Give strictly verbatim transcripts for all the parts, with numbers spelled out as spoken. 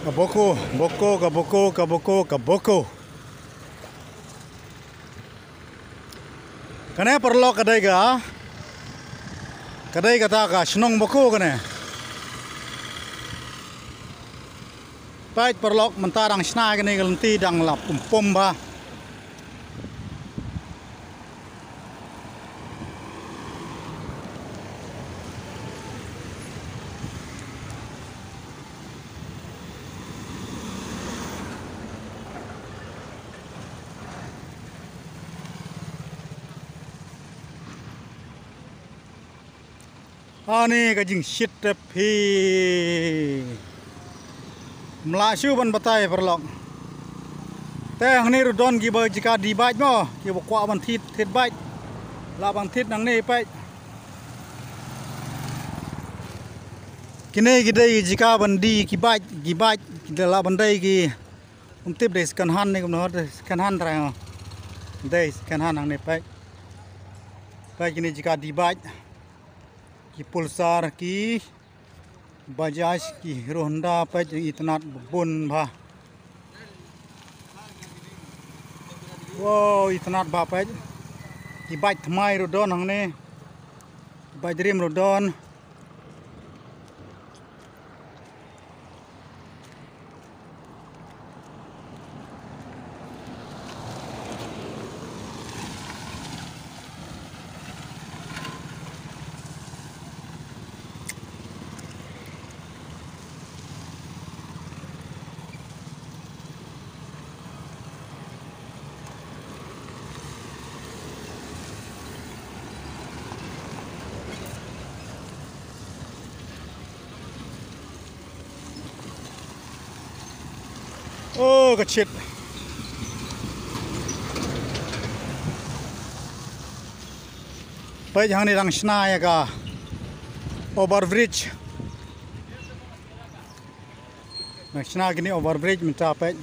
Ka Boko, Boko, ka Boko, ka Boko, ka Boko. Kane paralok ka dei ka, ka dei kata ka shnong Boko kane. Peit paralok, mynta dang shna kane ka lynti, dang la pum pum bha. Ani ka jingshit te phi. Ym lah shuh ban batai paralok. Te hangne ruh don kiba jaka die bike mo, kiba kwah ban thied, thied bike. Lah ban thied nangne peit. Kine ki dei jaka ban die ki bike, ki bike, ki dei lah ban dei ki, ym tip dei second hand ne kumno, dei second hand trai mo. Dei second hand hangne peit. Peit kine jaka die bike. Ki Pulsar, ki Bajaj, ki Hero Honda, peit itynnad bun bha. Wow, itynnad bha peit. Ki bike thymmai ruh don hangne. Ki bike rim ruh don. Oh, ka shit. Peit hangne dang shna ïa ka overbridge. Dang shna kine overbridge mynta peit.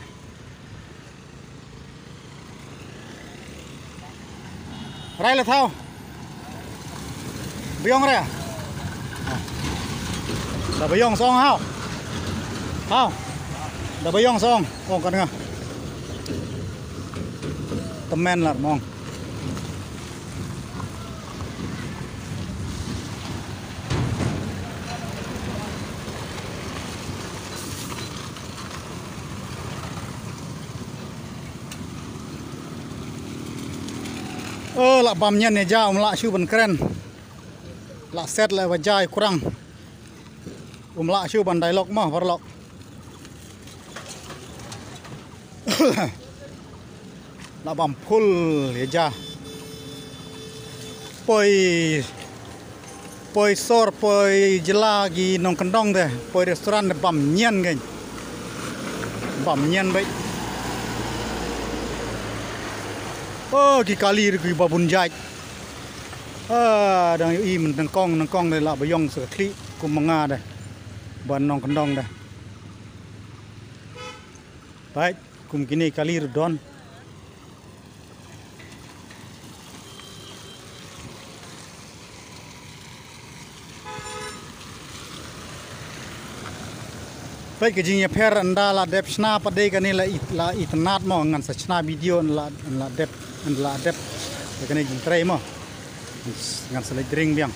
Rai la thaw. Biang rai. Da biang song hau. Hau. Da biang song. Ong kan nga. Temen lar mong. Oh, lah bam nian ne ja, um lah shu ban kren. Lah set lah ba jai kurang. Um lah shu ban dialogue mo, paralok. Lah bam full ïa ja. Poi, poi sor, poi jylla ki nongkyndong te, poi restaurant te bam nian kein. Bam nian beit. Oh, ki kali ruh kiba bun jait. Ah, dang ïohi mynnyngkong, nyngkong te lah ba ïong sa ka khlieh kum ma nga te. Ban nongkyndong te. Peit, kum kine kali ruh don. Peit ka jingïapher ynda la dep shna pat de kane la it-, la itynnad mo, ngan sa shna video ynda la, ynda la dep, ynda la dep. Ïa kane jingtrei mo. Ngan sa leit ring biang.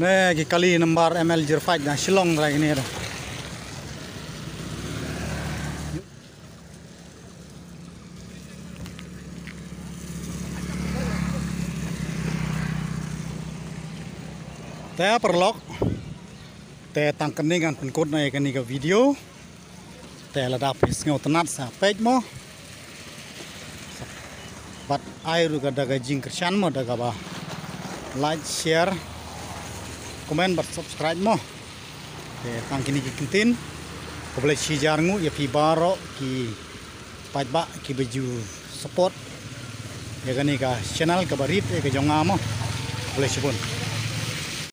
Ne ki kali nambar M L zero five na Shillong rai kine da. Te paralok. Te tang kane ngan pynkut na ïa kane ka video. Te lada phi sngewtynnat sa peit mo. Bad ai ruh ka da ka jingkyrshan mo da kaba like, share, comment bad subscribe mo. Te tang kine ki kyntien. Khublei shihajar nguh ïa phi baroh ki paidbah kiba ju support ïa kane ka channel kaba rit ïa ka jong nga mo. Khublei shibun.